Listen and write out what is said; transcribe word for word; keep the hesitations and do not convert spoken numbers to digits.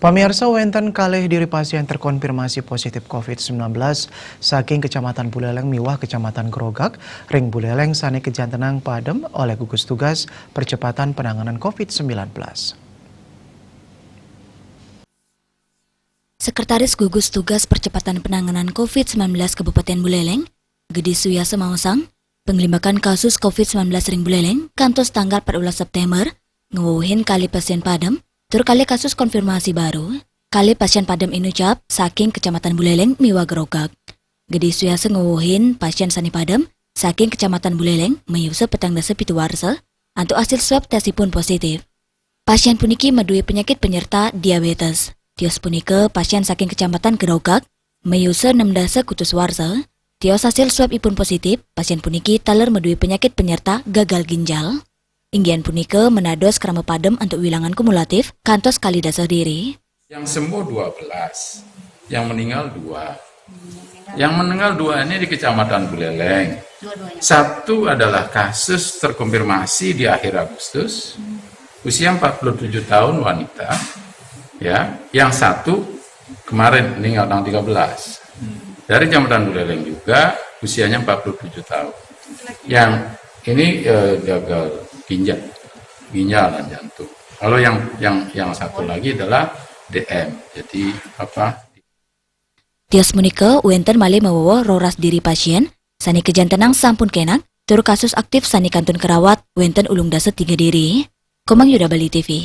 Pamirsa, wénten kalih diri pasien terkonfirmasi positif covid sembilan belas saking Kecamatan Buleleng miwah Kecamatan Grogak ring Buleleng sané kajantenang padem olih gugus tugas percepatan penanganan covid sembilan belas. Sekretaris Gugus Tugas Percepatan Penanganan covid sembilan belas Kabupaten Buleleng, Gede Suyasa maosang, panglimbakan kasus covid sembilan belas ring Buleleng kantos tanggal empat belas September ngwewehin kalih pasien padem tur kalih kasus konfirmasi baru. Kalih pasien padem inucap saking Kecamatan Buleleng miwah Grogak. Gede Suyasa ngwewehin pasien sané padem saking Kecamatan Buleleng mayusa petang dasa pitu warsa antuk hasil swab tesipun positif. Pasien puniki madué penyakit penyerta diabetes. Tios punika pasien saking Kecamatan Grogak mayusa enam dasa kutus warsa. Tios hasil swab ipun positif, pasien puniki taler madué penyakit penyerta gagal ginjal. Inggih punika menados krama padem antuk wilangan kumulatif kantos kalih dasa diri. Yang sembuh dua belas, yang meninggal dua. Yang meninggal dua ini di Kecamatan Buleleng. Satu adalah kasus terkonfirmasi di akhir Agustus, usia empat puluh tujuh tahun, wanita. Ya, yang satu kemarin meninggal tanggal tiga belas. Dari Kecamatan Buleleng juga, usianya empat puluh tujuh tahun. Yang ini eh, gagal ginjal, ginjal dan jantung. Kalau yang yang yang satu lagi adalah D M. Jadi apa? Tios punika wénten malih mawawa roras diri pasien sané kajantenang sampun kenak, tur kasus aktif sané kantun karawat wénten ulung dasa tiga diri. Komang Yuda, Bali T V.